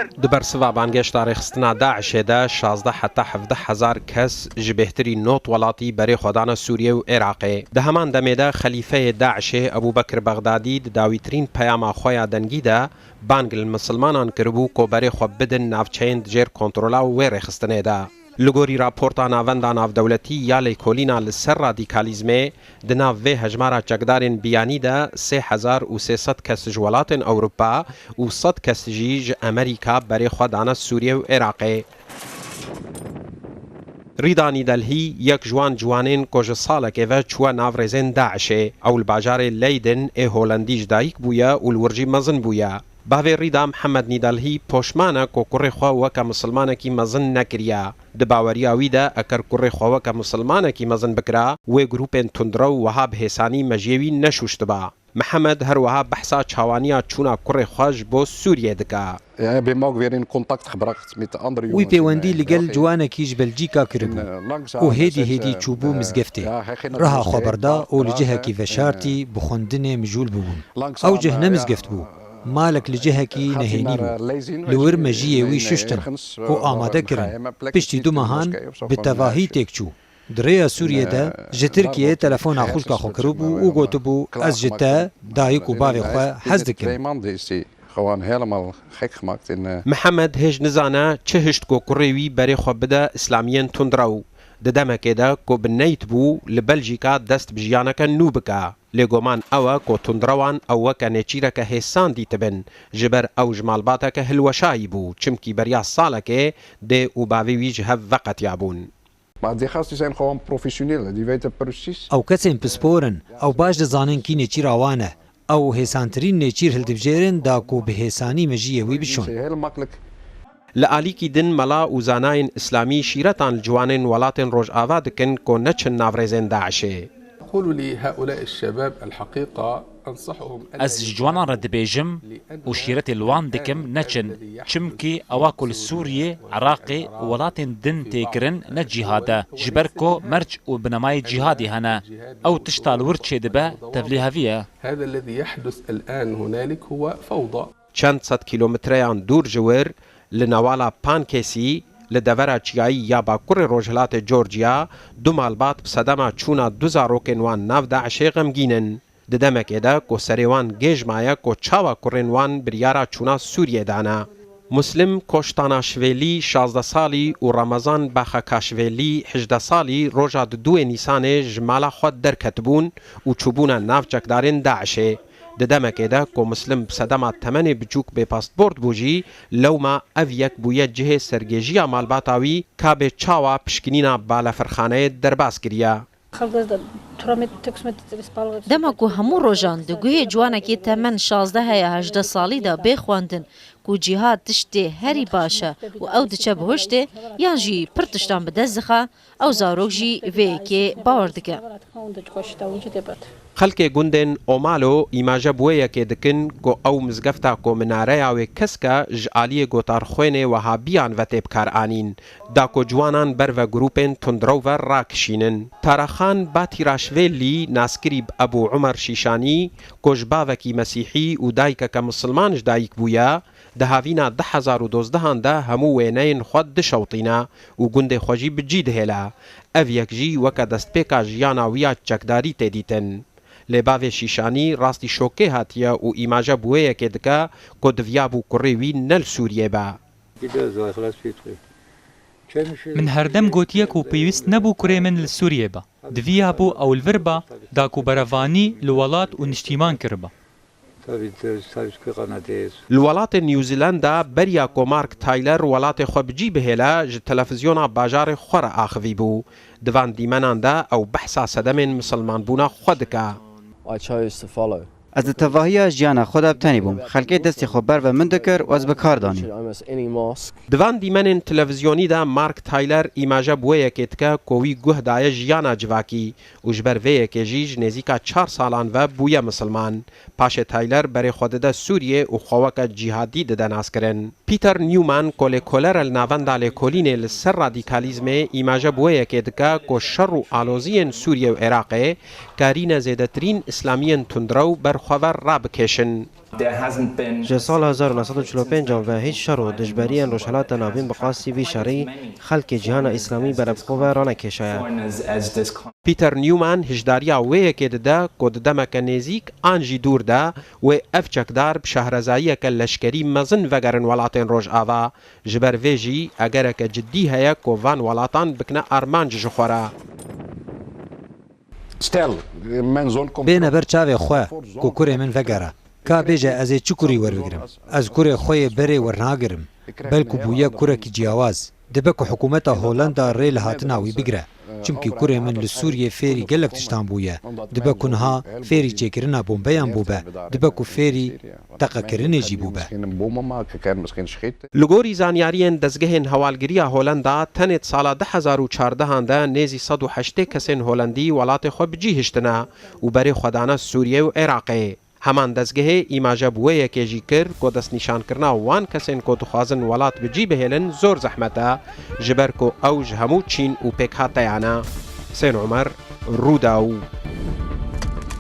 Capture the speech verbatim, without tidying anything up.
Di bersiva bangêşta rêxistina DAIŞê de şazdeh heta hevdeh hezar kes ji bêhtirî nod welatî berê xwe dane Sûriyê û Iraqê. Di heman demê de xelîfeyê DAIŞê Ebû Bekir Bexdadî di dawîtirîn peyama xwe ya dengî de bang li misilmanan kiribû ku berê xwe bidin navçeyên di jêr kontrola wê rêxistinê de. Li gorî raporta Navenda Navdewletî ya Lêkolîna li ser Radîkalîzmê, di nav vê hejmara çekdarên biyanî de sê hezar û sê sed kes ji welatên Ewropa û sed kes jî ji Amerîka berê xwe dane Sûriyê û Iraqê. Rîda Nîdelhî yek ji wan ciwanên ku ji salekê ve çûwe nav rêzên DAIŞê. Ew li bajarê Leydin ê Holandî ji dayik bûye û li wir jî mezin bûye. Bavê Rîda Mihemed Nîdelhî poşman e ku kurê xwe weke misilmanekî mezin nekiriye. Di baweriya wî de eker kurê xwe weke misilmanekî mezin bikira, wê grûpên tundrew wiha bi hêsanî mejiyê wî neşûştiba. Mihemed her wiha behsa çawaniya çûna kurê xwe ji bo Sûriyê dike. Wî peywendî li gel ciwanekî ji Belcîka kiribû û hêdî hêdî çûbû mizgeftê. Riha xwe berda û li cihekî veşartî bi xwendinê mijûl bûbûn. Ew cih ne mizgeft bû. Malek li cihekî nehênî bû. Li wir mejiyê wî şuştin û amade kirin. Piştî du mehan bi tevahî têk çû. Di rêya Sûriyê de ji Tirkiyeyê telefona xûşka xwe kiribû û gotibû, "Ez ji te, dayik û bavê xwe hez dikim." Mihemed hêj nizane çi hişt ku kurê wî berê xwe bide îslamiyên tundrew. Di demekê de ku bi neyt bû li Belcîka dest bi jiyaneke nû bike. Lê goman ew e ku tundrewan ew weke nêçîreke hêsan dîtibin, ji ber ew ji malbateke hilweşayî bû, çimkî beriya salekê dê û bavê wî ji hev veqetiyabûn. Ew kesên pispor in, ew baş dizanin kî nêçîra wan e. Ew hêsantirîn nêçîr hildibijêrin da ku bi hêsanî mejiyê wî bişon. Li alîkî din mela û zanayên îslamî şîretan li ciwanên welatên Rojava dikin ku neçin nav rêzên DAIŞê. Ez ji ciwanan re dibêjim û şîretê li wan dikim neçin, çimkî ewa ku li Sûriyê, Iraqê û welatên din tê kirin ne cîhad e, ji ber ku merc û binemayê cîhadê hene. Ew tişta li wir çêdibe tevlîhevî ye. Çend sed kîlometreyan dûr ji wir, li newala Pankêsî, li devera çiyayî ya bakurê rojhilatê Georgia, du malbat bi sedema çûna du zarokên wan nav DAIŞê xemgîn in. Di demekê de ku serê wan gêj maye ku çawa kurên wan biryara çûna Sûriyê dane. Muslim Koştanashvili şazdeh salî û Ramazan Baxakaşvili hejdeh salî roja di duê Nîsanê ji mala xwe derketibûn û çûbûne nav çekdarên DAIŞê. Di demekê de ku Muslim bi sedema temenê biçûk bêpasbort bû jî, lewma ev yek bûye cihê sergêjiya malbata wî, ka bê çawa pişkinîna balefirxaneyê derbas kiriye. Dema ku hemû rojan di guhê ciwanekî temen şazdeh heya hejdeh salî de bê xwendin ku cîhad tiştê herî baş e û ew diçe bihuştê yan jî pir tiştan bi dest dixe, ew zarok jî vê yekê bawer dike. Xelkê gundên Omalo îmaje bi wê yekê dikin ku ew mizgefta ku minareya wê kesk e ji aliyê gotarxwênê Wehabiyan ve tê bikaranîn, da ku ciwanan ber ve grûpên tundrew ve rakişînin. Taraxan Batîraşvêlî, naskirî bi Ebû Umer Şîşanî, ku ji bavekî mesîhî û dayikeke misilman ji dayik bûye, di havîna du hezar û dozdehan de hemû wêneyên xwe dişewtîne û gundê xwe jî bi cî dihêle. Ev yek jî weke destpêka jiyana wî ya çekdarî tê dîtin. Lê bavê Şîşanî rastî şokê hatiye û îmaje bi wê yekê dike ku diviyabû kurê wî ne li Sûriyê be. Min herdem gotiye ku pêwîst nebû kurê min li Sûriyê be. Diviyabû ew li vir be, da ku berevanî li welat û niştîman kiribe. Li welatê New Zealand de beriya ku Mark Tyler welatê xwe bi cî bihêle, ji televizyona bajarê xwe re axivî bû. Di van dîmenan de ew behsa sedemên misilmanbûna xwe dike. Ez di tevahiya jiyana xwe de bi tenê bûm. Xelkê destê xwe ber ve min dikir û ez bi kar danîm. Di van dîmenên televizyonî de Mark Tyler îmaje bi wê yekê dike ku wî guh daye jiyana civakî û ji ber vê yekê jî ji nêzîka çar salan ve bûye misilman. Paşê Tyler berê xwe dide Sûriyê û xwe weke cîhadî dide naskirin. Peter Newman, ku lêkoler e li Navenda Lêkolînê li ser radîkalîzmê, îmaje bi wê yekê dike ku şer û aloziyên Sûriye û Iraqê karîne zêdetirîn îslamiyên tundrew ber xwe ve rabikêşin. Ji sala hezar û neh sed û çil û pênc ve hîç şer û dijberiyên Rojhelata Navîn bi qasî vî şerî xelkê cîhana Îslamî berevxwe ve ranekêşaye. Peter Newman hişdariya wê yekê dide ku di demeke nêzîk an jî dûr de wê ev çekdar bi şehrezayiyeke leşkerî mezin vegerin welatên Rojava. Ji ber vê jî egereke cidî heye ku van welatan bikine armanc ji xwe re. Bêne ber çavê xwe ku kurê min vegere. Ka bêje ez ê çi kurî werbigirim? Ez kurê xwe yê berê wernagirim. Belku bûye kurekî ciyawaz. Dibe ku hikûmeta Holenda rê li hatina wî bigire. Çimkî kurê min li Sûriyê fêrî gelek tiştan bûye. Dibe ku niha fêrî çêkirina bombeyan bûbe. Dibe ku fêrî teqekirinê jî bûbe. Li gorî zanyariyên dezgehên hewalgiriya Holenda, tenê di sala du hezar û çardehan de nêzî sed û heştê kesên Holendî welatê xwe bi cî hiştine û berê xwe dane Sûriyê û Iraqê. Heman dezgehê îmaje bi wê yekê jî kir ku destnîşankirina wan kesên ku dixwazin welat bi cî bihêlin zor zehmet e, ji ber ku ew ji hemû çîn û pêkhateyan e. Husên Omer, Rûdaw.